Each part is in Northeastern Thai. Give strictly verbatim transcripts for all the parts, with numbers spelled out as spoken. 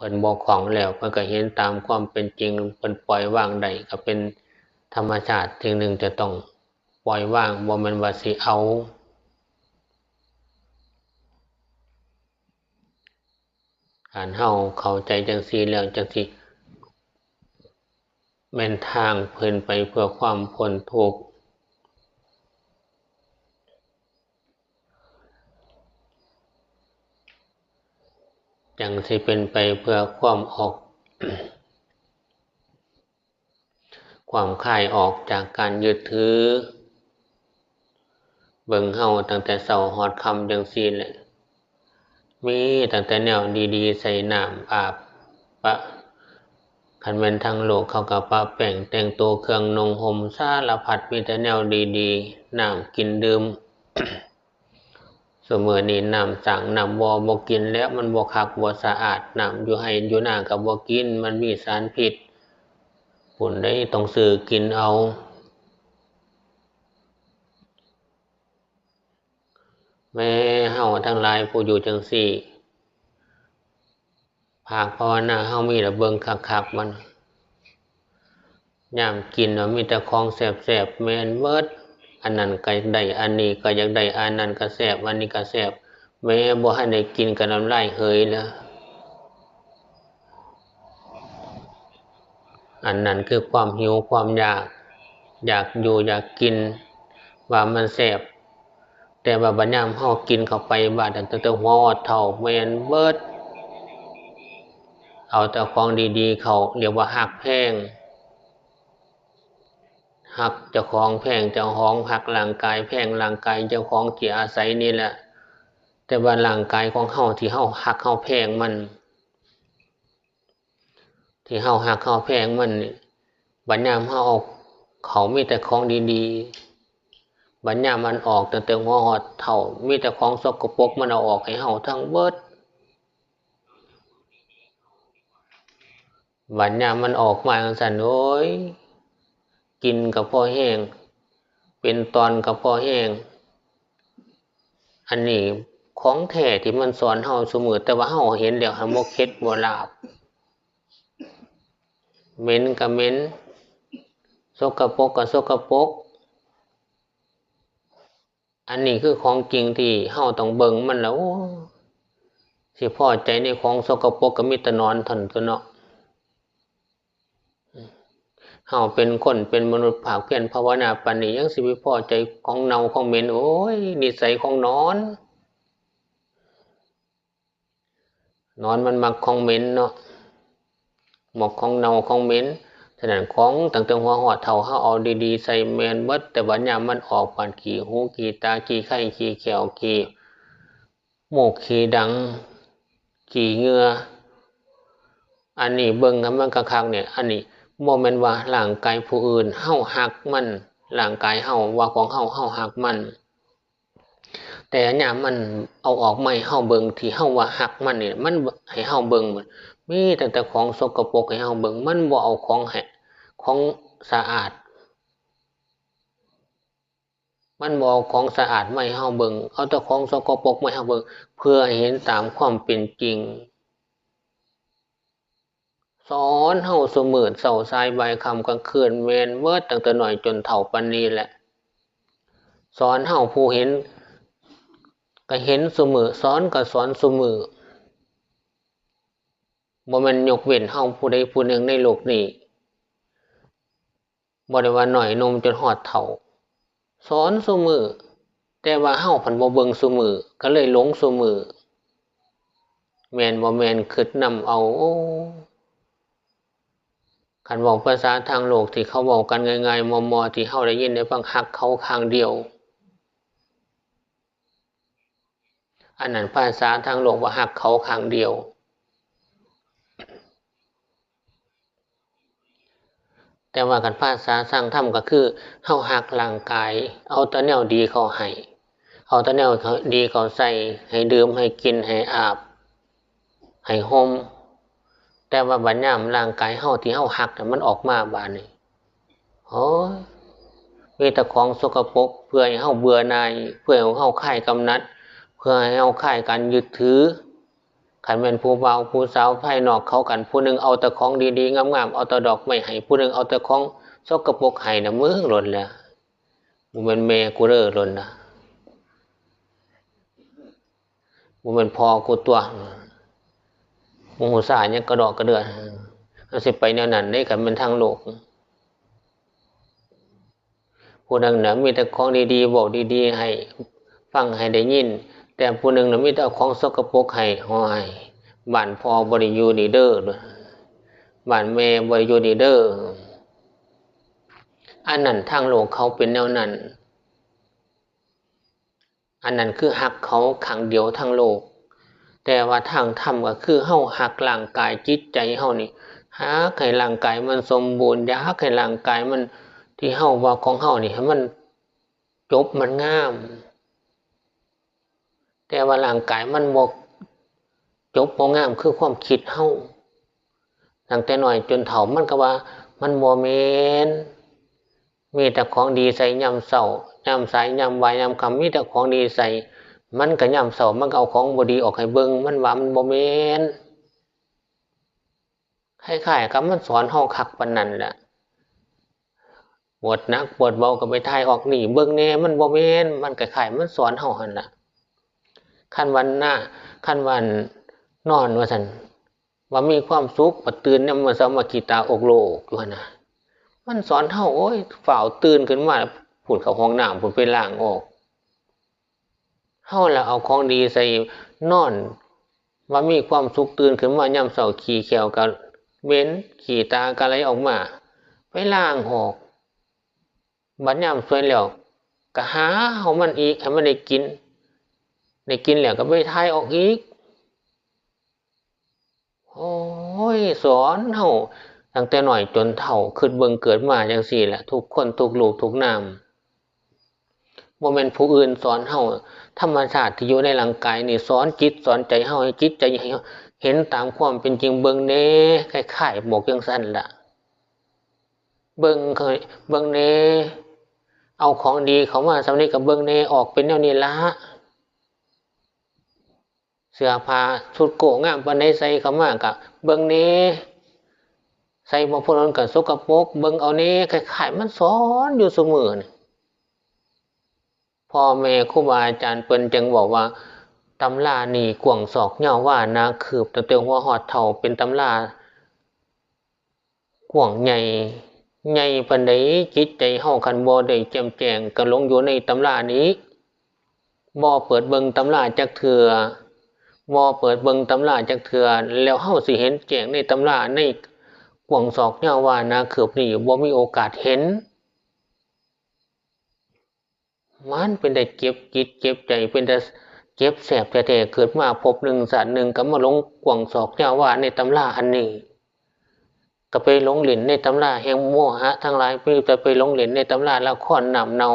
พิ่นบ่คล้องแล้ว เพิ่นก็เห็นตามความเป็นจริง เพิ่นปล่อยวางได้ ก็เป็นธรรมชาติ สิ่งหนึ่งจะต้องปล่อยวาง บ่แม่นว่าสิเอา คันเฮาเข้าใจจั่งซี้แล้ว จั่งสิแม่นทางเพิ่นไปเพื่อความพ้นทุกข์ จั่งสิเป็นไปเพื่อความออก ความคลายออกจากการยึดถือ เบิ่งเฮาตั้งแต่เช้าฮอดค่ำจั่งซี้แหละ มีตั้งแต่แนวดีๆ ใส่น้ำอาบ ปะ คันแม่นทางโลกเขาก็ปะแป้งแต่งตัว เครื่องนุ่งห่มสารพัด มีแต่แนวดีๆ น้ำกินดื่ม ซุมื้อนี้น้ำสร้างน้ำบ่อบ่กินแล้ว มันบ่คักบ่สะอาด น้ำอยู่ไร่อยู่นาก็บ่กิน มันมีสารพิษ พุ้นเด้ ต้องซื้อกินเอา แม่เฮาทั้งหลายผู้อยู่จั่งซี้ ภาคภาวนาเฮามีแต่เบิ่งคักๆ มัน ยามกินน่ะมีแต่ของแซ่บๆ แม่นเบิด อันนั้นก็ได้ อันนี้ก็อยากได้ อันนั้นก็แซ่บ อันนี้ก็แซ่บ แม้บ่ทันได้กินก็น้ำลายเหยแล้ว อันนั้นคือความหิวความอยาก อยากอยู่อยากกิน ว่ามันแซ่บ แต่ว่าบัดยามเฮากินเข้าไปบาดนั้น ตั้งแต่หัวฮอดเท้าแม่นเบิด เอาแต่ของดีๆ เข้า เรียกว่าฮักแพง ฮักเจ้าของ แพงเจ้าของ ฮักร่างกาย แพงร่างกายเจ้าของที่อาศัยนี่แหละ แต่ว่าร่างกายของเฮาที่เฮาฮักเฮาแพงมัน ที่เฮาฮักเฮาแพงมันนี่ บัดยามเฮาเอาเข้ามีแต่ของดีๆ บัดยามมันออกตั้งแต่หัวฮอดเท้า มีแต่ของสกปรกมันเอาออกให้เฮาทั้งเบิด บัดยามมันออกมาจั่งซั้น โอ้ย กินก็พอแฮง เป็นตอนก็พอแฮง อันนี้ของแท้ที่มันสอนเฮาซุมื้อ แต่ว่าเฮาเห็นแล้วหั้นบ่เข็ดบ่หลาบ เหม็นก็เหม็น สกปรกก็สกปรก อันนี้คือของจริงที่เฮาต้องเบิ่งมันแล้ว โอ้ สิพอใจในของสกปรกก็มีแต่หนอนเท่านั้นตั่วเนาะ เฮาเป็นคนเป็นมนุษย์ภาคเพียรภาวนาปานนี้ ยังสิไปพอใจของเน่าของเหม็น โอ้ย นิสัยของหนอน หนอนมันมักของเหม็นเนาะ มักของเน่าของเหม็น ฉะนั้นของตั้งแต่หัวฮอดเท้าเฮาเอาดีๆ ใส่แม่นเบิด แต่บัดยามมันออกปานขี้หูขี้ตาขี้ไคขี้แข้วขี้มูกขี้ดังขี้เหงื่อ อันนี้เบิ่งให้มันคักๆ เนี่ย อันนี้บ่แม่นว่าร่างกายผู้อื่น เฮาฮักมัน ร่างกายเฮาว่าของเฮา เฮาฮักมัน แต่ยามมันเอาออกมาให้เฮาเบิ่ง ที่เฮาว่าฮักมันนี่ มันให้เฮาเบิ่งหมด มีตั้งแต่ของสกปรกให้เฮาเบิ่ง มันบ่เอาของให้ ของสะอาด มันบ่เอาของสะอาดมาให้เฮาเบิ่ง เอาแต่ของสกปรกมาให้เฮาเบิ่ง เพื่อให้เห็นตามความเป็นจริง สอนเฮาซุมื้อ เช้าสายบ่ายค่ำกลางคืน แม่นเบิด ตั้งแต่น้อยจนเฒ่าปานนี้แหละ สอนเฮา ผู้เห็นก็เห็นซุมื้อ สอนก็สอนซุมื้อ บ่แม่นยกเว้นเฮาผู้ใดผู้หนึ่งในโลกนี้ บ่ได้ว่าน้อยหนุ่มจนฮอดเฒ่า สอนซุมื้อ แต่ว่าเฮาพันบ่เบิ่งซุมื้อ ก็เลยหลงซุมื้อ แม่นบ่แม่น คิดนำเอา โอ้ คันเว้าภาษาทางโลกที่เขาเว้ากันง่ายๆ มอๆ ที่เฮาได้ยินได้ฟัง ฮักเขาข้างเดียว อันนั้นภาษาทางโลกว่าฮักเขาข้างเดียว แต่ว่าคันภาษาทางธรรมก็คือ เฮาฮักร่างกาย เอาแต่แนวดีเข้าให้ เอาแต่แนวดีเข้าใส่ ให้ดื่ม ให้กิน ให้อาบ ให้ห่ม แต่ว่าบัดยามร่างกายเฮาที่เฮาฮักน่ะมันออกมาบาดนี้ โอ้ย มีแต่ของสกปรก เพื่อให้เฮาเบื่อหน่าย เพื่อให้เฮาคลายกำหนัด เพื่อให้เฮาคลายการยึดถือ คันแม่นผู้บ่าวผู้สาวภายนอกเข้ากัน ผู้หนึ่งเอาแต่ของดีๆงามๆ เอาแต่ดอกไม้ให้ ผู้หนึ่งเอาแต่ของสกปรกให้นะ มึงหล่นแล้ว บ่แม่นแม่กูเด้อหล่นนะ บ่แม่นพ่อกูตัว บ่ฮู้ซ่าหยังกระดอกกระเดื่อ มันสิไปแนวนั้นเด้ คันแม่นทางโลก ผู้หนึ่งน่ะมีแต่ของดีๆ เว้าดีๆ ให้ฟังให้ได้ยิน แต่ผู้หนึ่งน่ะมีแต่เอาของสกปรกให้ โอ้ย บ้านพ่อบ่ได้อยู่นี่เด้อ บ้านแม่บ่ได้อยู่นี่เด้อ อันนั้นทางโลกเขาเป็นแนวนั้น อันนั้นคือฮักเขาข้างเดียวทางโลก แต่ว่าทางธรรมก็คือเฮาฮักร่างกายจิตใจเฮานี่ ฮักให้ร่างกายมันสมบูรณ์ อยากให้ร่างกายมันที่เฮาว่าของเฮานี่ให้มันจบมันงาม แต่ว่าร่างกายมันบ่จบบ่งามคือความคิดเฮา ตั้งแต่น้อยจนเฒ่ามันก็ว่ามันบ่แม่น มีแต่ของดีใส่ยามเช้า ยามสาย ยามบ่าย ยามค่ำ มีแต่ของดีใส่ มันก็ยามเช้ามันก็เอาของบ่ดีออกให้เบิ่ง มันว่ามันบ่แม่น คล้ายๆกับมันสอนเฮาคักปานนั้นแหละ ปวดหนักปวดเบาก็ไปถ่ายออกนี่เบิ่งแหน่ มันบ่แม่น มันคล้ายๆมันสอนเฮาหั่นล่ะ คันว่าหน้า คันว่านอนว่าซั่น ว่ามีความสุข บัดตื่นยามมื้อเช้ามาขี้ตาอกโลกอยู่หั่นน่ะ มันสอนเฮา โอ้ย ฟ้าวตื่นขึ้นมา พู้นเข้าห้องน้ำ พู้นไปล้างออก เฮาละเอาของดีใส่นอน ว่ามีความสุข ตื่นขึ้นมายามเช้าขี้แข้วก็เหม็น ขี้ตาก็ไหลออกมา ไปล้างออก บัดยามสวยแล้วก็หาเอามันอีก ให้มันได้กิน ได้กินแล้วก็ไปถ่ายออกอีก โอ้ย สอนเฮาตั้งแต่น้อยจนเฒ่า คิดเบิ่งเกิดมาจั่งซี้แหละ ทุกคนทุกรูปทุกนาม บ่แม่นผู้อื่นสอนเฮา ธรรมชาติที่อยู่ในร่างกายนี่สอนจิตสอนใจเฮา ให้จิตใจให้เฮาเห็นตามความเป็นจริง เบิ่งแหน่ คล้ายๆบอกจั่งซั่นล่ะ เบิ่งเคย เบิ่งแหน่ เอาของดีเข้ามาส่ำนี้ก็เบิ่งแหน่ ออกเป็นแนวนี้ละ เสื้อผ้าชุดโก้งามปานใดใส่เข้ามาก็เบิ่งแหน่ ใส่บ่พ้นมันก็สกปรก เบิ่งเอาแหน่ คล้ายๆมันสอนอยู่ซุมื้อนี่ พ่อแม่ครูบาอาจารย์เพิ่นจึงบอกว่า ตำรานี่กว้างศอกยาววาหนาคืบ ตั้งแต่หัวฮอดเท้า เป็นตำรา กว้างใหญ่ ใหญ่ปานใด จิตใจเฮาคันบ่ได้แจ่มแจ้ง ก็หลงอยู่ในตำรานี้ บ่เปิดเบิ่งตำราจักเทื่อ บ่เปิดเบิ่งตำราจักเทื่อ แล้วเฮาสิเห็นแจ้งในตำรา ในกว้างศอกยาววาหนาคืบนี้ บ่มีโอกาสเห็น มันเป็นแต่เจ็บจิตเจ็บใจ เป็นแต่เจ็บแสบแท้ๆ เกิดมาภพหนึ่งชาติหนึ่ง ก็มาหลงกว้างศอกยาววาในตำราอันนี้ ก็ไปหลงเล่นในตำราแห่งโมหะทั้งหลาย มีแต่ไปหลงเล่นในตำราละครน้ำเน่า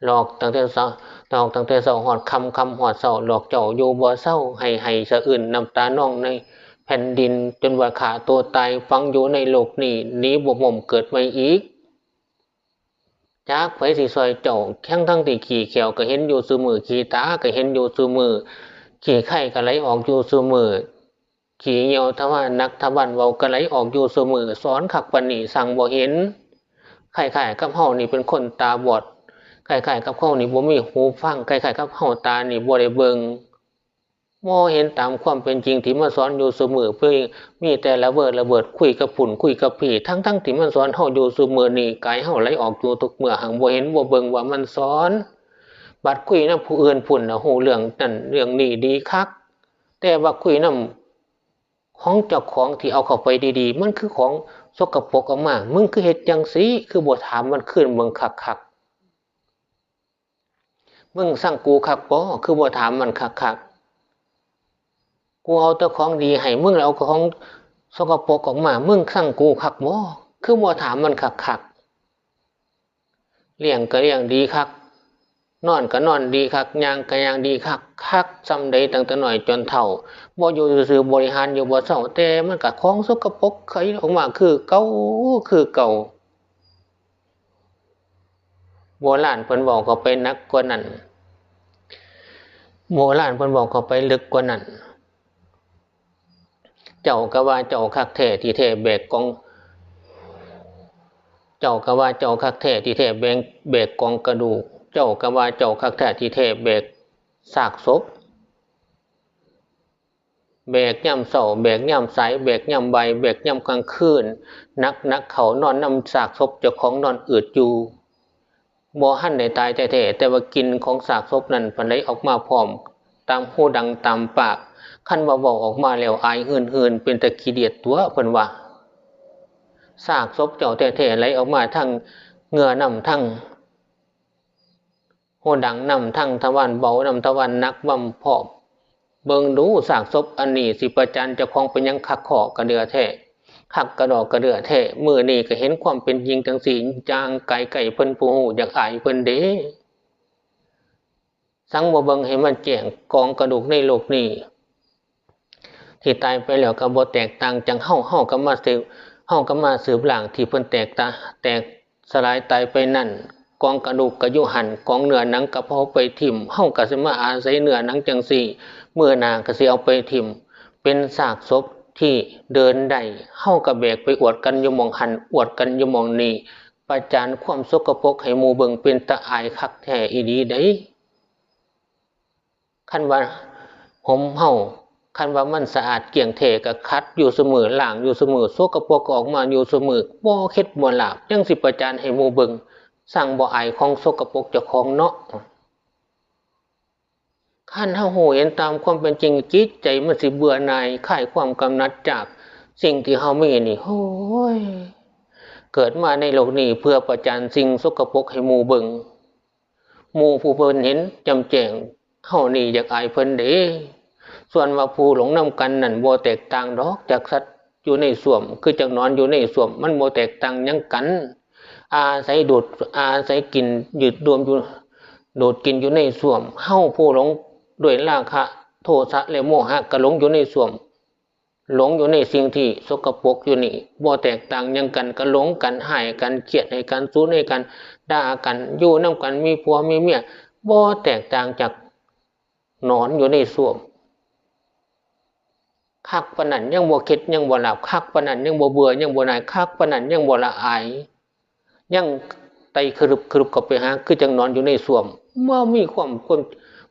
หลอกตั้งแต่เช้า หลอกตั้งแต่เช้าฮอดค่ำ ค่ำฮอดเช้า หลอกเจ้าอยู่บ่เซา ให้ ให้สะอื้นน้ำตานองในแผ่นดิน จนว่าฆ่าตัวตาย ฝังอยู่ในโลกนี้ หนีบ่พ้นเกิดใหม่อีก จักไผสิซ่อยเจ้า ทั้งทั้งที่ขี้แข้วก็เห็นอยู่ซุมื้อ ขี้ตาก็เห็นอยู่ซุมื้อ ขี้ไคก็ไหลออกอยู่ซุมื้อ ขี้เยี่ยวทวารหนักทวารเบาก็ไหลออกอยู่ซุมื้อ สอนคักปานนี้ช่างบ่เห็น คล้ายๆกับเฮานี่เป็นคนตาบอด คล้ายๆกับเฮานี่บ่มีหูฟัง คล้ายๆกับเฮาตานี่บ่ได้เบิ่ง บ่เห็นตามความเป็นจริงที่มันสอนอยู่ซุมื้อ เพียงมีแต่ละเวอละเวิด คุยกับพุ้นคุยกับพี้ ทั้งๆที่มันสอนเฮาอยู่ซุมื้อนี้ กายเฮาไหลออกอยู่ทุกเมื่อ หั้งบ่เห็นบ่เบิ่งว่ามันสอน บัดคุยนำผู้อื่นพุ้นน่ะ ฮู้เรื่องนั้นเรื่องนี้ดีคัก แต่ว่าคุยนำของเจ้าของที่เอาเข้าไปดีๆ มันคือของสกปรกออกมา มึงคือเฮ็ดจั่งซี้ คือบ่ถามมันคืนเบิ่งคักๆ มึงซังกูคักบ่ คือบ่ถามมันคักๆ กูเอาแต่ของดีให้มึง แล้วเอาของสกปรกออกมา มึงซังกูคักบ่ คือบ่ถามมันคักๆ เลี้ยงก็เลี้ยงดีคัก นอนก็นอนดีคัก ย่างก็ย่างดีคัก คักส่ำใดตั้งแต่น้อยจนเฒ่า บ่อยู่ซื่อๆ บริหารอยู่บ่เซา แต่มันก็ของสกปรกไหลออกมาคือเก่า คือเก่า โบราณเพิ่นเว้าเข้าไปหนักกว่านั้น โบราณเพิ่นเว้าเข้าไปลึกกว่านั้น เจ้าก็ว่าเจ้าคักแท้ที่แท้แบกกอง เจ้าก็ว่าเจ้าคักแท้ที่แท้แบก แบกกองกระดูก เจ้าก็ว่าเจ้าคักแท้ที่แท้แบกซากศพ แบกยามเช้า แบกยามสาย แบกยามบ่าย แบกยามกลางคืน หนักๆ เข้านอนนำซากศพเจ้าของนอนอืดอยู่ บ่ทันได้ตายแท้ๆ แต่ว่ากลิ่นของซากศพนั้นพันไหลออกมาพร้อม ตามหูดังตามปาก คันว่าเว้าออกมาแล้วอายหืนๆ เป็นตาขี้เดียดตั๊ว เพิ่นว่า ซากศพเจ้าแท้ๆ ไหลออกมาทั้งเหงื่อนำ ทั้งหูดังนำ ทั้งทวารเบานำ ทวารหนักนำพร้อม เบิ่งดูซากศพอันนี้สิประจานเจ้าของเป็นหยังคักข้อกระเดื่อแท้ คักกระดอกกระเดื่อแท้ มื้อนี้ก็เห็นความเป็นจริงจั่งซี้ ย่างไกลๆ เพิ่นผู้ฮู้อยากอายเพิ่นเด้ สังบ่เบิ่งให้มันแจ้ง กองกระดูกในโลกนี้ ที่ตายไปแล้วก็บ่แตกต่างจากเฮา เฮาก็มาสืบ เฮาก็มาสืบล้างที่เพิ่นแตกตา แตกสลายตายไปนั่น กองกระดูกก็อยู่หั่น กองเนื้อหนังก็เผาไปถิ่ม เฮาก็สิมาอาศัยเนื้อหนังจั่งซี้ มื้อหน้าก็สิเอาไปถิ่ม เป็นซากศพที่เดินได้ เฮาก็แบกไปอวดกันอยู่หม่องหั่น อวดกันอยู่หม่องนี้ ประจานความสกปรกให้หมู่เบิ่ง เป็นตาอายคักแท้อีหลีเด้ คันว่าหมเฮา คันว่ามันสะอาดเกลี้ยงแท้ก็ขัดอยู่ซุมื้อ ล้างอยู่ซุมื้อ สกปรกก็ออกมาอยู่ซุมื้อ บ่เข็ดบ่หลาบ ยังสิประจานให้หมู่เบิ่ง ซังบ่อายของสกปรกเจ้าของเนาะ คันเฮาฮู้เห็นตามความเป็นจริง จิตใจมันสิเบื่อหน่าย คลายความกำหนัดจากสิ่งที่เฮามีนี่ โอ้ย เกิดมาในโลกนี้เพื่อประจานสิ่งสกปรกให้หมู่เบิ่ง หมู่ผู้เพิ่นเห็นแจ่มแจ้ง เฮานี่อยากอายเพิ่นเด้ ส่วนว่าผู้หลงนำกันนั่นบ่แตกต่างดอกจากสัตว์อยู่ในส้วม คือจักหนอนอยู่ในส้วม มันบ่แตกต่างหยังกัน อาศัยดูด อาศัยกิน ยืดดวมอยู่ ดูดกินอยู่ในส้วม เฮาผู้หลงด้วยราคะ โทสะ และโมหะก็หลงอยู่ในส้วม หลงอยู่ในสิ่งที่สกปรกอยู่นี่ บ่แตกต่างหยังกัน ก็หลงกัน ฮ้ายกัน เครียดให้กัน สูนให้กัน ด่ากัน อยู่นำกัน มีผัวมีเมีย บ่แตกต่างจากหนอนอยู่ในส้วม คักปานนั้นยังบ่เข็ดยังบ่หลาบ คักปานนั้นยังบ่เบื่อยังบ่หน่าย คักปานนั้นยังบ่ละอาย ยังไต่ครึบครึบเข้าไปหา คือจั่งหนอนอยู่ในส้วม บ่มีความ ความ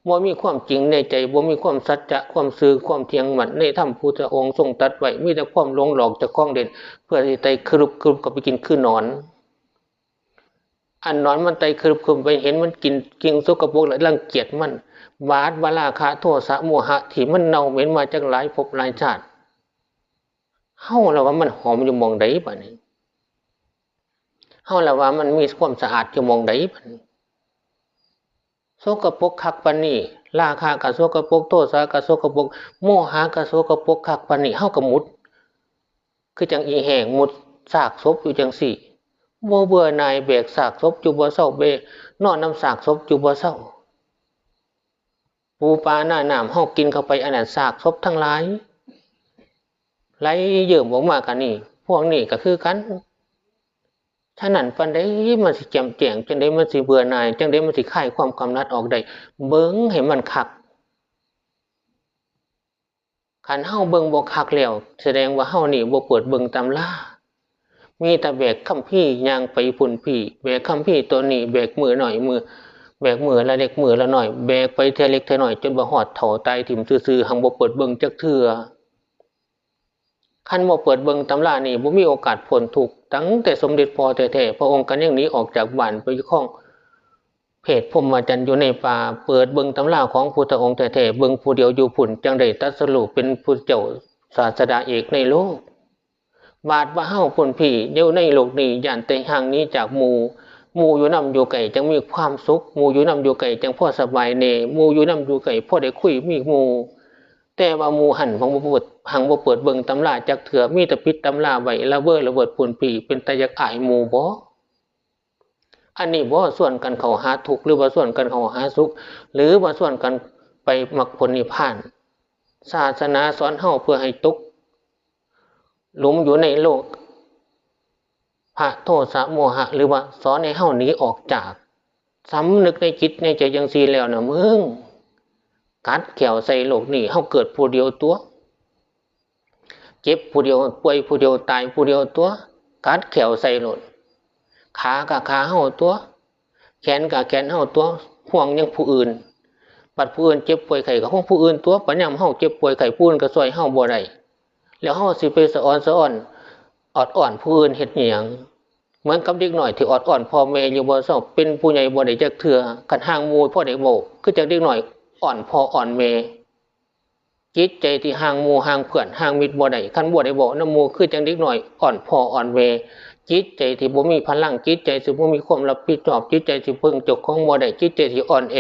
บ่มีความจริงในใจ บ่มีความสัจจะ ความซื่อ ความเที่ยงมั่นในธรรมพุทธองค์ทรงตรัสไว้ มีแต่ความหลงหลอกเจ้าของเล่น เพื่อสิไต่ครึบครึบเข้าไปกินคือหนอน อันหนอนมันไต่ครึบครึบไปเห็นมันกินสิ่งสกปรกแล้วรังเกียจมัน บาดว่าราคะ โทสะ โมหะที่มันเน่าเหม็นมาจักหลายภพหลายชาติ เฮาละว่ามันหอมอยู่หม่องใดบัดนี้ เฮาละว่ามันมีความสะอาดอยู่หม่องใดบัดนี้ สกปรกคักปานนี้ ราคะก็สกปรก โทสะก็สกปรก โมหะก็สกปรกคักปานนี้ เฮาก็หมุด คือจั่งอีแห้งหมุดซากศพอยู่จั่งซี้ บ่เบื่อหน่ายแบกซากศพอยู่บ่เซา แบกนอนนำซากศพอยู่บ่เซา ปูปลาหน้าน้ำเฮากินเข้าไป อันนั้นซากศพทั้งหลาย ไหลเยิ้มออกมากันนี่ พวกนี้ก็คือกัน ฉะนั้นปานใดมันสิแจ่มแจ้ง จั่งใดมันสิเบื่อหน่าย จั่งใดมันสิคลายความกำหนัดออกได้ เบิ่งให้มันคัก คันเฮาเบิ่งบ่คักแล้ว แสดงว่าเฮานี่บ่เปิดเบิ่งตำรา มีแต่แบกคัมภีร์ย่างไปพุ้นพี้ แบกคัมภีร์ตัวนี้ แบกมื้อน้อยมื้อ แบกมื้อละเล็กมื้อละน้อย แบกไปเทื่อเล็กเทื่อน้อย จนบ่ฮอดเฒ่าตายถิ่มซื่อๆ หั้งบ่เปิดเบิ่งจักเทื่อ คันบ่เปิดเบิ่งตำรานี่ บ่มีโอกาสพ้นทุกข์ ตั้งแต่สมเด็จพ่อแท้ๆ พระองค์ก็ยังหนีออกจากบ้านไปครองเพศพรหมจรรย์อยู่ในป่า เปิดเบิ่งตำราของพุทธองค์แท้ๆ เบิ่งผู้เดียวอยู่พุ้น จั่งได้ตรัสรู้เป็นพุทธเจ้าศาสดาเอกในโลก บาดว่าเฮาพุ้นพี้ อยู่ในโลกนี้ ย้านแต่ห่างหนีจากหมู่ หมู่อยู่นำอยู่ใกล้จั่งมีความสุข หมู่อยู่นำอยู่ใกล้จั่งพอสบายแน่ หมู่อยู่นำอยู่ใกล้พอได้คุยมีหมู่ แต่ว่าหมู่หั้นหั้งบ่เปิด หั้งบ่เปิดเบิ่งตำราจักเทื่อ มีแต่ปิดตำราไว้ ละเวอละเวิดพุ้นพี้ เป็นตาอยากอายหมู่บ่ อันนี้บ่ชวนกันเข้าหาทุกข์ หรือว่าชวนกันเข้าหาสุข หรือว่าชวนกันไปมรรคผลนิพพาน ศาสนาสอนเฮาเพื่อให้ตกหลุมอยู่ในโลก ภะโทสะโมหะ หรือว่าสอนให้เฮาหนีออกจาก สำนึกในจิตในใจจั่งซี้แล้วนะมึง กัดแข้วใส่โลกนี้ เฮาเกิดผู้เดียวตั๊ว เจ็บผู้เดียว ป่วยผู้เดียว ตายผู้เดียวตัว กัดแข้วใส่โลด ขาก็ขาเฮาตัว แขนก็แขนเฮาตัว ห่วงหยังผู้อื่น บัดผู้อื่นเจ็บป่วยไข้ก็ห่วงผู้อื่นตัว บัดยามเฮาเจ็บป่วยไข้ ผู้อื่นก็ซ่อยเฮาบ่ได้ แล้วเฮาสิไปสะออนสะอ้อน ออดอ้อนผู้อื่นเฮ็ดหยัง เหมือนกับเด็กน้อยที่ออดอ้อนพ่อแม่อยู่บ่เซา เป็นผู้ใหญ่บ่ได้จักเทื่อ คันห่างหมู่พอได้เว้า คือจั่งเด็กน้อยอ้อนพ่ออ้อนแม่ จิตใจที่ห่างหมู่ห่างเพื่อนห่างมิตรบ่ได้ คันบ่ได้เว้านำหมู่ คือจั่งเด็กน้อยอ้อนพ่ออ้อนแม่ จิตใจที่บ่มีพลัง จิตใจที่บ่มีความรับผิดชอบ จิตใจที่เพิ่งเจ้าของบ่ได้ จิตใจที่อ่อนแอ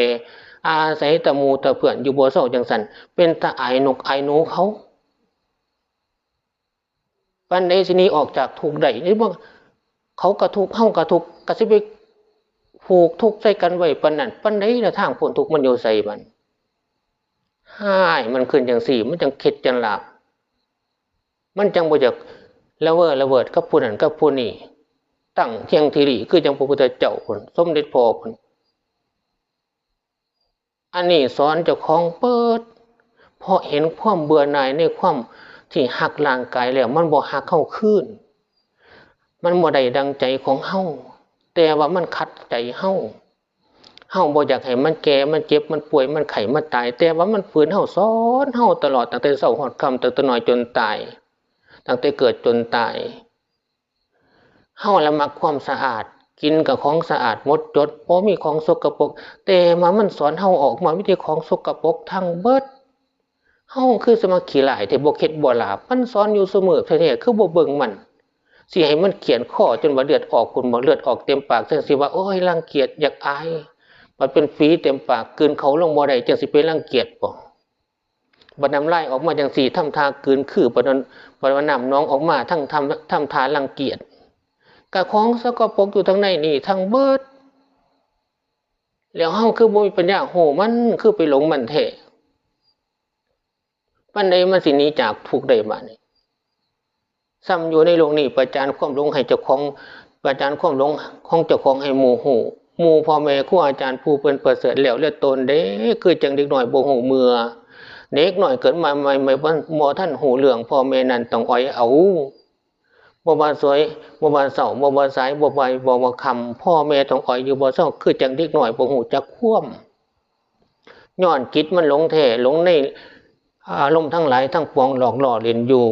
อาศัยแต่หมู่แต่เพื่อนอยู่บ่เซาจั่งซั้น เป็นตาอายนกอายหนูเขา ปานใดสิหนีออกจากทุกข์ได้ นี่บ่ เขาก็ทุกข์ เฮาก็ทุกข์ ก็สิไปผูกทุกข์ใส่กันไว้ปานนั้น ปานใดล่ะ ทางพ้นทุกข์มันอยู่ไสบัด ฮ้าย มันขึ้นจั่งซี้ มันจั่งเข็ดจั่งหลาบ มันจั่งบ่อยากละเวอละเวิดกับผู้นั้นกับผู้นี้ ตั้งเที่ยงที่หลี คือจั่งพระพุทธเจ้าพุ้น สมเด็จพ่อพุ้น อันนี้สอนเจ้าของเบิด เพราะเห็นความเบื่อหน่ายในความที่ฮักร่างกายแล้ว มันบ่ฮักเฮาคืน มันบ่ได้ดังใจของเฮา แต่ว่ามันขัดใจเฮา เฮาบ่อยากให้มันแก่ มันเจ็บ มันป่วย มันไข้ มันตาย แต่ว่ามันฝืนเฮา สอนเฮาตลอด ตั้งแต่เช้าฮอดค่ำ ตั้งแต่น้อยจนตาย ตั้งแต่เกิดจนตาย เฮาละมักความสะอาด กินก็ของสะอาดหมดจด บ่มีของสกปรก แต่ว่ามันสอนเฮาออกมามีแต่ของสกปรกทั้งเบิด เฮาคือสิมาขี้ร้ายแท้ บ่เข็ดบ่หลาบ มันสอนอยู่ซุมื้อแท้ๆ คือบ่เบิ่งมัน สิให้มันเฆี่ยนคอจนว่าเลือดออกพุ้นบ่ เลือดออกเต็มปาก จั่งสิว่า โอ๊ย รังเกียจ อยากอาย บัดเป็นฝีเต็มปาก กลืนเข้าลงบ่ได้ จั่งสิไปรังเกียจบ่ บัดน้ำลายออกมาจั่งซี้ ทำท่ากลืนคือ บัดนั้น บัดว่าน้ำหนองออกมา ทั้งทำ ทำท่ารังเกียจ กะของสกปรกอยู่ทางในนี่ทั้งเบิด แล้วเฮาคือบ่มีปัญญาฮู้มัน คือไปหลงมันแท้ ปานใดมันสิหนีจากทุกข์ได้บาดนี้ ซ้ำอยู่ในโลกนี้ ประจานความหลงให้เจ้าของ ประจานความหลงของเจ้าของให้หมู่ฮู้ หมู่พ่อแม่ครูอาจารย์ผู้เพิ่นประเสริฐแล้วเหลือตนเด้ คือจั่งเด็กน้อยบ่ฮู้เมื่อ เด็กน้อยเกิดมาใหม่ๆ บ่ บ่ทันฮู้เรื่อง พ่อแม่นั้นต้องอ่อยเอา บ่ว่าสวย บ่ว่าเซา บ่ว่าสาย บ่ว่าบ่าย บ่ว่าค่ำ พ่อแม่ต้องอ่อยอยู่บ่เซา คือจั่งเด็กน้อยบ่ฮู้จักความ ย้อนจิตมันหลงแท้ หลงในอารมณ์ทั้งหลายทั้งปวงหลอกล่อเล่นอยู่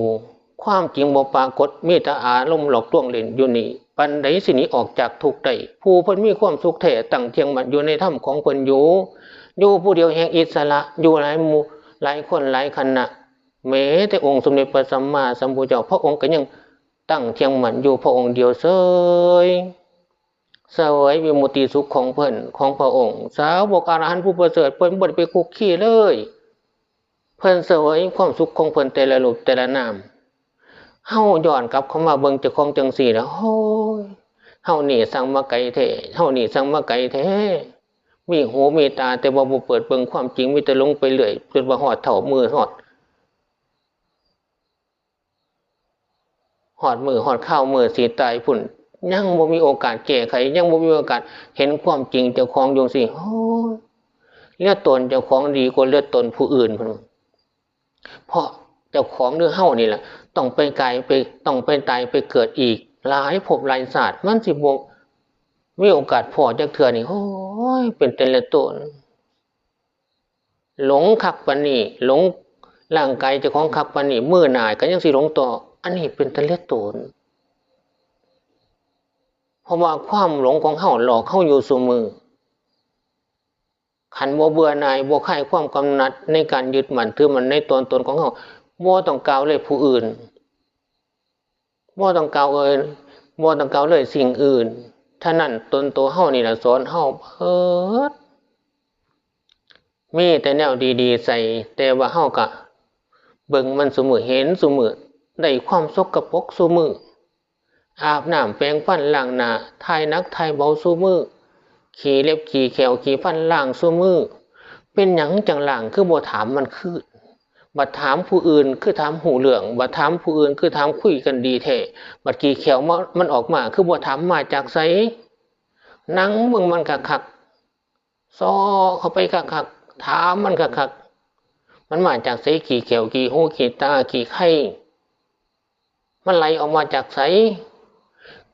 ความจริงบ่ปรากฏ มีแต่อารมณ์หลอกลวงเล่นอยู่นี่ ปานใดสิหนีออกจากทุกข์ได้ ผู้เพิ่นมีความสุขแท้ ตั้งเที่ยงมั่นอยู่ในธรรมของเพิ่นอยู่ อยู่ผู้เดียวแห่งอิสระ อยู่หลายหมู่ หลายคนหลายคณะ แม้แต่องค์สมเด็จพระสัมมาสัมพุทธเจ้า พระองค์ก็ยังตั้งเที่ยงมั่นอยู่พระองค์เดียวเสย เสวยวิมุตติสุขของเพิ่น ของพระองค์ สาวกอรหันต์ผู้ประเสริฐ เพิ่นบ่ได้ไปคุกคีเลย เพิ่นเสวยความสุขของเพิ่นแต่ละรูปแต่ละนาม เฮาย้อนกลับเข้ามาเบิ่งเจ้าของจั่งซี้แล้ว โอ้ย เฮานี่สั่งมาไกลแท้ เฮานี่สั่งมาไกลแท้ มีหูมีตาแต่ว่าบ่เปิดเบิ่งความจริง มีแต่หลงไปเรื่อย จนว่าฮอดเฒ่ามื้อฮอด ฮอดมื้อฮอดคราวมื้อสิตายพุ้น ยังบ่มีโอกาสแก้ไข ยังบ่มีโอกาสเห็นความจริงเจ้าของอยู่จั่งซี้ โอ้ย เหลือตนเจ้าของดีกว่าเหลือตนผู้อื่นพุ้น เพราะเจ้าของหรือเฮานี่แหละ ต้องไปกายไป ต้องไปตายไปเกิดอีก หลายภพหลายชาติ มันสิบ่มีโอกาสพ้อจักเทื่อนี่ โอ้ย เป็นแต่ละตน หลงคักปานนี้ หลงร่างกายเจ้าของคักปานนี้ มื้อหน้าก็ยังสิหลงต่อ อันนี้เป็นแต่ละตน เพราะว่าความหลงของเฮาหลอกเฮาอยู่ซุมื้อ คันบ่เบื่อหน่าย บ่คลายความกำหนัดในการยึดมั่นถือมั่นในตัวตนของเฮา บ่ต้องกล่าวเลยผู้อื่น บ่ต้องกล่าวเอ่ย บ่ต้องกล่าวเลยสิ่งอื่น ฉะนั้นตนตัวเฮานี่ล่ะสอนเฮาเบิด มีแต่แนวดีๆใส่ แต่ว่าเฮากะเบิ่งมันซุมื้อ เห็นซุมื้อ ได้ความสกปรกซุมื้อ อาบน้ำแปรงฟันล้างหน้า ถ่ายหนักถ่ายเบาซุมื้อ ขี้เล็บขี้แข้วขี้ฟันล้างซุมื้อ เป็นหยังจั่งล้าง คือบ่ถามมันคืน บัดถามผู้อื่นคือถามฮู้เรื่อง บัดถามผู้อื่นคือถามคุยกันดีแท้ บัดขี้แข้วมา มันออกมา คือบ่ถามมาจากไส นั่งเบิ่งมันคักๆ ซอเข้าไปคักๆ ถามมันคักๆ มันมาจากไส ขี้แข้วขี้หูขี้ตาขี้ไค มันไหลออกมาจากไส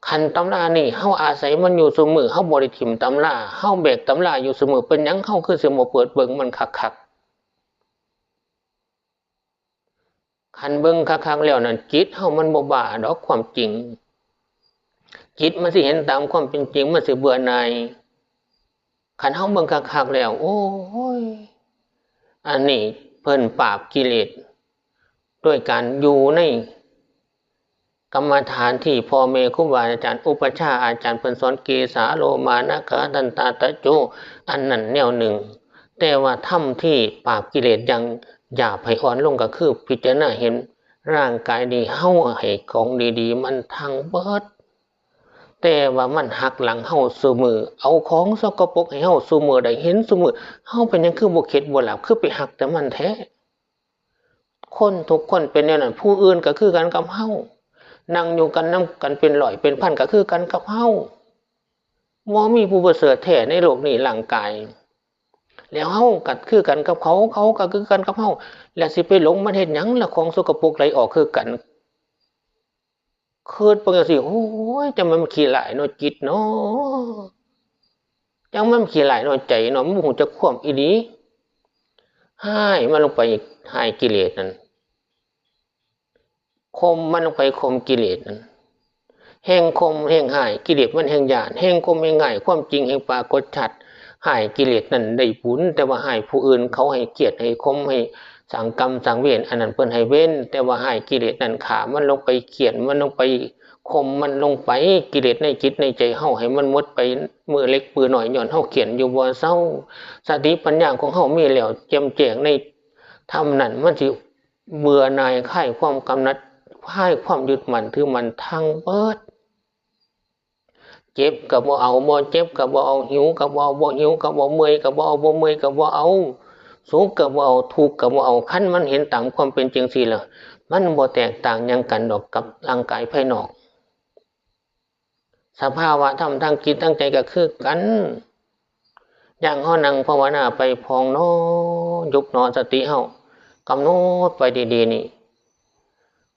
คันตำรานี่เฮาอาศัยมันอยู่ซุมื้อ เฮาบ่ได้ถิ่มตำรา เฮาแบกตำราอยู่ซุมื้อ เป็นหยังเฮาคือสิบ่เปิดเบิ่งมันคักๆ คันเบิ่งคักๆ แล้วนั่น จิตเฮามันบ่บ้าดอกความจริง จิตมันสิเห็นตามความเป็นจริง มันสิเบื่อหน่าย คันเฮาเบิ่งคักๆ แล้ว โอ้ย อันนี้เพิ่นปราบกิเลส ด้วยการอยู่ในกรรมฐานที่พ่อแม่ครูบาอาจารย์ อุปัชฌาย์อาจารย์เพิ่นสอน เกสาโลมา นขะ ทันตา ตะโจ อันนั้นแนวหนึ่ง แต่ว่าธรรมที่ปราบกิเลสอย่างหยาบให้อ่อนลงก็คือพิจารณาเห็นร่างกายนี้ เฮาให้ของดีๆ มันทั้งเบิด แต่ว่ามันหักหลังเฮาซุมื้อ เอาของสกปรกให้เฮาซุมื้อ ได้เห็นซุมื้อ เฮาเป็นหยังคือบ่เข็ดบ่หลาบ คือไปหักแต่มันแท้ คนทุกคนเป็นแนวนั้น ผู้อื่นก็คือกันกับเฮา นั่งอยู่กันนำกันเป็นร้อยเป็นพันก็คือกันกับเฮา บ่มีผู้ประเสริฐแท้ในโลกนี้ ร่างกาย แล้วเฮาก็คือกันกับเขา เขาก็คือกันกับเฮา แล้วสิไปหลงมันเฮ็ดหยังล่ะ ของสกปรกไหลออกคือกัน คิดเบิ่งจั่งซี้ โอ้ย จั่งมันขี้ร้ายเนาะจิตเนาะ จั่งมันขี้ร้ายเนาะใจเนาะ มันบ่ฮู้จักความอีหลี ฮ้ายมันลงไป ฮ้ายกิเลสนั่น ข่มมันลงไป ข่มกิเลสนั่น แฮ่งข่มแฮ่งฮ้าย กิเลสมันแฮ่งย้าน แฮ่งข่มแฮ่งฮ้าย ความจริงแฮ่งปรากฏชัด ฮ้ายกิเลสนั่นได้บุญ แต่ว่าฮ้ายผู้อื่นเขาให้เคียดให้ข่ม ให้สร้างกรรมสร้างเวร อันนั้นเพิ่นให้เวร แต่ว่าฮ้ายกิเลสนั่น ฆ่ามันลงไป เคียดมันลงไป ข่มมันลงไป กิเลสในจิตในใจเฮาให้มันหมดไป มื้อเล็กมื้อน้อย ย้อนเฮาเคียดอยู่บ่เซา สติปัญญาของเฮามีแล้ว แจ่มแจ้งในธรรมนั่น มันสิเบื่อหน่าย คลายความกำหนัด คลายความยึดมั่นถือมั่นทั้งเบิด เจ็บก็บ่เอา บ่เจ็บก็บ่เอา หิวก็บ่เอา บ่หิวก็บ่เอา เมื่อยก็บ่เอา บ่เมื่อยก็บ่เอา สุขก็บ่เอา ทุกข์ก็บ่เอา คันมันเห็นตามความเป็นจริงซี้ล่ะ มันบ่แตกต่างหยังกันดอกกับร่างกายภายนอก สภาวะธรรมทางจิตทางใจก็คือกัน อย่างเฮานั่งภาวนาไป พองหนอ ยุบหนอ สติเฮากำหนดไปดีๆ นี่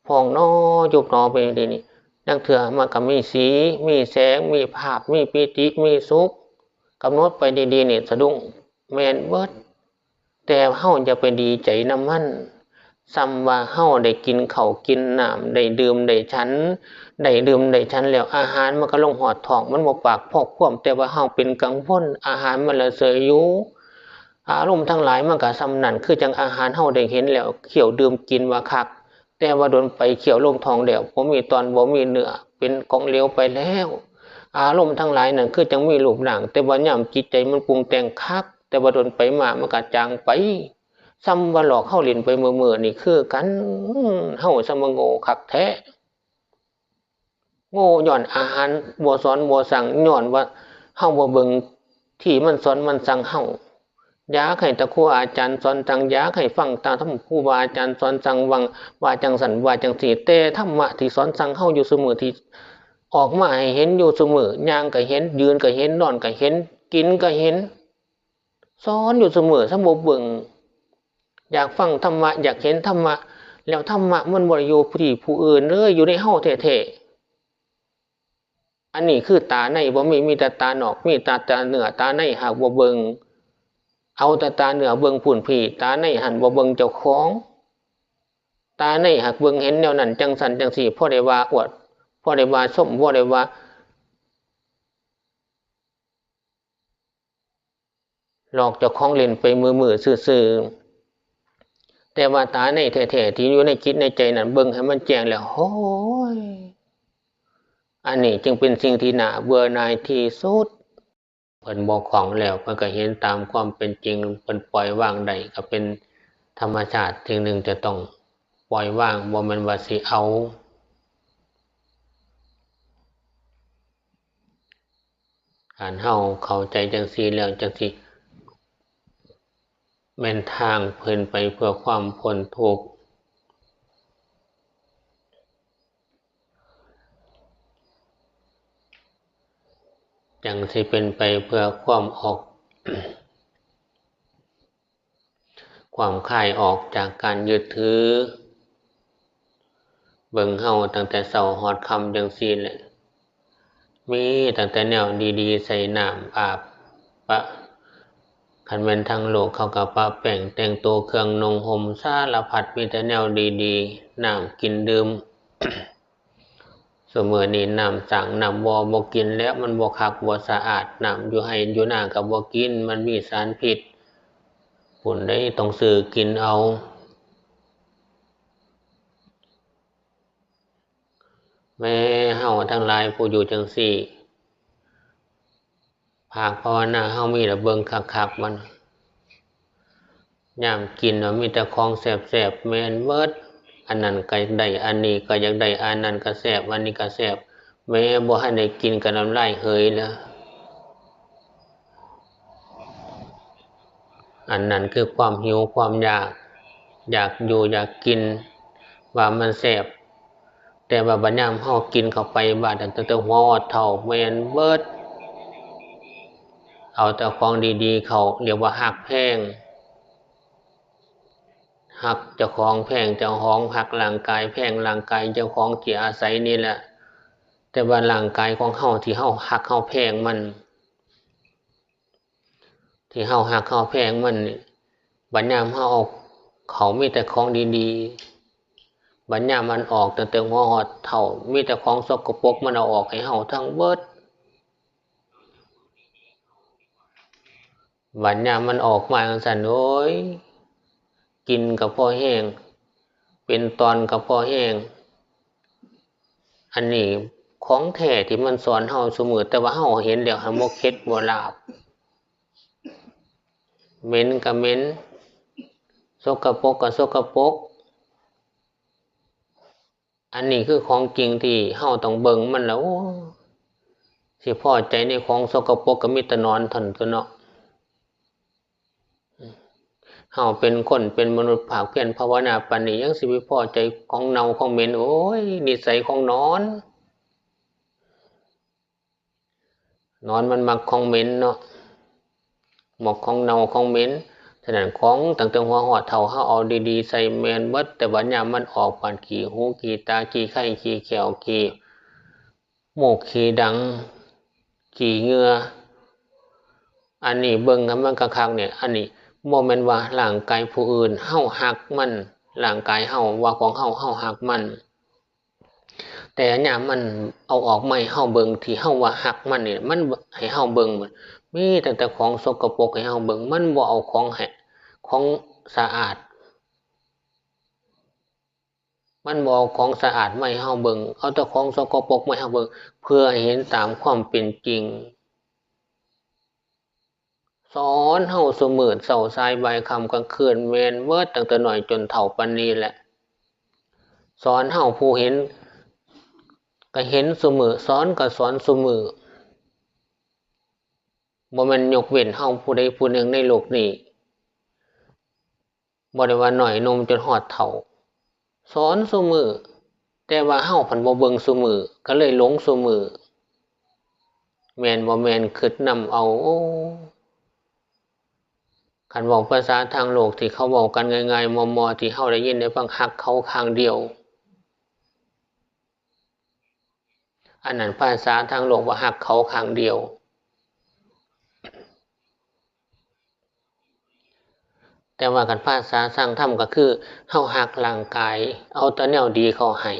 พองหนอ ยุบหนอไปดีๆ นี่ ลางเทื่อมันก็มีสี มีแสง มีภาพ มีปีติ มีสุข กำหนดไปดีๆ นี่ สะดุ้ง แม่นเบิด แต่เฮาอย่าไปดีใจนำมัน ส่ำว่าเฮาได้กินข้าวกินน้ำ ได้ดื่มได้ฉัน ได้ดื่มได้ฉันแล้ว อาหารมันก็ลงฮอดท้อง มันบ่ปากพอความ แต่ว่าเฮาเป็นกังวล อาหารมันละเสยอยู่ อารมณ์ทั้งหลายมันก็ส่ำนั้น คือจั่งอาหารเฮาได้เห็นแล้ว เคี้ยวดื่มกินว่าคัก แต่ว่าโดนไปเคี้ยวลงท้องแล้ว บ่มีตอน บ่มีเนื้อ เป็นของเหลวไปแล้ว อารมณ์ทั้งหลายนั่นคือจั่งมีรูปร่าง แต่ว่ายามจิตใจมันปรุงแต่งคัก แต่ว่าโดนไปมามันก็จางไป ส่ำว่าหลอกเฮาเล่นไปมื้อๆ นี่คือกัน เฮาส่ำว่าโง่คักแท้ โง่ย้อนอาหารบ่สอนบ่สั่ง ย้อนว่าเฮาบ่เบิ่งที่มันสอนมันสั่งเฮา อยากให้ตาครูอาจารย์สอนสั่ง อยากให้ฟังตามธรรมครูบาอาจารย์สอนสั่ง ว่า ว่าจั่งซั้น ว่าจั่งซี้ แต่ธรรมะที่สอนสั่งเฮาอยู่ซุมื้อ ที่ออกมาให้เห็นอยู่ซุมื้อ ย่างก็เห็น ยืนก็เห็น นอนก็เห็น กินก็เห็น สอนอยู่ซุมื้อ ส่ำบ่เบิ่ง อยากฟังธรรมะ อยากเห็นธรรมะ แล้วธรรมะมันบ่ได้อยู่ที่ผู้อื่นเลย อยู่ในเฮาแท้ๆ อันนี้คือตาในบ่มี มีแต่ตานอก มีแต่ตาเนื้อ ตาในหากบ่เบิ่ง เอาแต่ตาเนื้อเบิ่งพู้นพี้ ตาในหั้นบ่เบิ่งเจ้าของ ตาในหากเบิ่งเห็นแนวนั้นจั่งซั้นจั่งซี้ พอได้ว่าอวด พอได้ว่าชม พอได้ว่า หลอกเจ้าของเล่นไปมื้อๆ ซื่อๆ แต่ว่าตาในแท้ๆ ที่อยู่ในจิตในใจนั่น เบิ่งให้มันแจ้งแล้ว โอ้ย อันนี้จึงเป็นสิ่งที่น่าเบื่อหน่ายที่สุด เพิ่นบ่คล้องแล้ว เพิ่นก็เห็นตามความเป็นจริง เพิ่นปล่อยวางได้ ก็เป็นธรรมชาติสิ่งหนึ่งจะต้องปล่อยวาง บ่แม่นว่าสิเอา คันเฮาเข้าใจจั่งซี้แล้ว จั่งสิแม่นทางเป็นไปเพื่อความพ้นทุกข์ จั่งสิเป็นไปเพื่อความออก ความคลายออกจากการยึดถือ บิ่งเฮาตั้งแต่เช้าฮอดค่ำจั่งซี้แหละ มีตั้งแต่แนวดีๆ ใส่น้ำอาบ ปะ คันแม่นทางโลกเขาก็ปะแป้งแต่งตัวเครื่องนุ่งห่มสารพัด มีแต่แนวดีๆ น้ำกินดื่ม ซุมื้อนี้น้ำสร้างน้ำบ่อบ่กินแล้ว มันบ่คักบ่สะอาด น้ำอยู่ไร่อยู่นาก็บ่กิน มันมีสารพิษ ผู้ใดต้องซื้อกินเอา แม่เฮาทั้งหลายผู้อยู่จั่งซี้ ภาคภาวนาเฮามีละเบิ่งคักๆ มัน ยามกินน่ะมีแต่ของแซ่บๆ แม่นเบิด อันนั้นก็ได้ อันนี้ก็อยากได้ อันนั้นก็แซ่บ อันนี้ก็แซ่บ แม้บ่ทันได้กินก็น้ำลายเหยแล้ว อันนั้นคือความหิวความอยาก อยากอยู่อยากกิน ว่ามันแซ่บ แต่ว่าบัดยามเฮากินเข้าไปบาดนั้นตั้งแต่หัวฮอดเท้าแม่นเบิด เอาแต่ของดีๆ เข้า เรียกว่าฮักแพง ฮักเจ้าของแพงเจ้าของ ฮักร่างกายแพงร่างกายเจ้าของที่อาศัยนี่แหละ แต่ว่าร่างกายของเฮาที่เฮาฮักเฮาแพงมัน ที่เฮาฮักเฮาแพงมันนี่ บัดยามเฮาเอาเข้ามีแต่ของดีๆ บัดยามมันออกตั้งแต่หัวฮอดเท้า มีแต่ของสกปรกมันเอาออกให้เฮาทั้งเบิด บัดยามมันออกมาจั่งซั้น โอ้ย กินก็พอแฮง เป็นตอนก็พอแฮง อันนี้ของแท้ที่มันสอนเฮาซุมื้อ แต่ว่าเฮาเห็นแล้วหั้นบ่เข็ดบ่หลาบ เหม็นก็เหม็น สกปรกก็สกปรก อันนี้คือของจริงที่เฮาต้องเบิ่งมันแล้ว โอ้ สิพอใจในของสกปรกก็มีแต่หนอนเท่านั้นตั่วเนาะ เฮาเป็นคนเป็นมนุษย์ภาคเพียรภาวนาปานนี้ ยังสิไปพอใจของเน่าของเหม็น โอ้ย นิสัยของหนอน หนอนมันมักของเหม็นเนาะ มักของเน่าของเหม็น ฉะนั้นของตั้งแต่หัวฮอดเท้าเฮาเอาดีๆ ใส่แม่นเบิด แต่บัดยามมันออกปานขี้หูขี้ตาขี้ไคขี้แข้วขี้มูกขี้ดังขี้เหงื่อ อันนี้เบิ่งให้มันคักๆ เนี่ย อันนี้บ่แม่นว่าร่างกายผู้อื่น เฮาฮักมัน ร่างกายเฮาว่าของเฮา เฮาฮักมัน แต่ยามมันเอาออกมาให้เฮาเบิ่ง ที่เฮาว่าฮักมันนี่ มันบ่ให้เฮาเบิ่ง มีตั้งแต่ของสกปรกให้เฮาเบิ่ง มันบ่เอาของให้ ของสะอาด มันบ่เอาของสะอาดมาให้เฮาเบิ่ง เอาแต่ของสกปรกมาให้เฮาเบิ่ง เพื่อให้เห็นตามความเป็นจริง สอนเฮาซุมื้อ เช้าสายบ่ายค่ำกลางคืน แม่นเบิดตั้งแต่น้อยจนเฒ่าปานนี้แหละ สอนเฮา ผู้เห็นก็เห็นซุมื้อ สอนก็สอนซุมื้อ บ่แม่นยกเว้นเฮาผู้ใดผู้หนึ่งในโลกนี้ บ่ได้ว่าน้อยหนุ่มจนฮอดเฒ่า สอนซุมื้อ แต่ว่าเฮาพันบ่เบิ่งซุมื้อ ก็เลยหลงซุมื้อ แม่นบ่แม่น คิดนำเอา โอ้ คันเว้าภาษาทางโลกที่เขาเว้ากันง่ายๆ มอๆ ที่เฮาได้ยินได้ฟัง ฮักเขาข้างเดียว อันนั้นภาษาทางโลกว่าฮักเขาข้างเดียว แต่ว่าคันภาษาทางธรรมก็คือ เฮาฮักร่างกาย เอาแต่แนวดีเข้าให้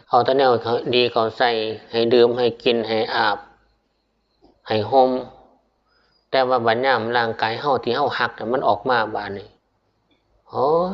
เอาแต่แนวดีเข้าใส่ ให้ดื่ม ให้กิน ให้อาบ ให้ห่ม แต่ว่าบัดยามร่างกายเฮาที่เฮาฮักน่ะมันออกมาบาดนี้ โอ้ย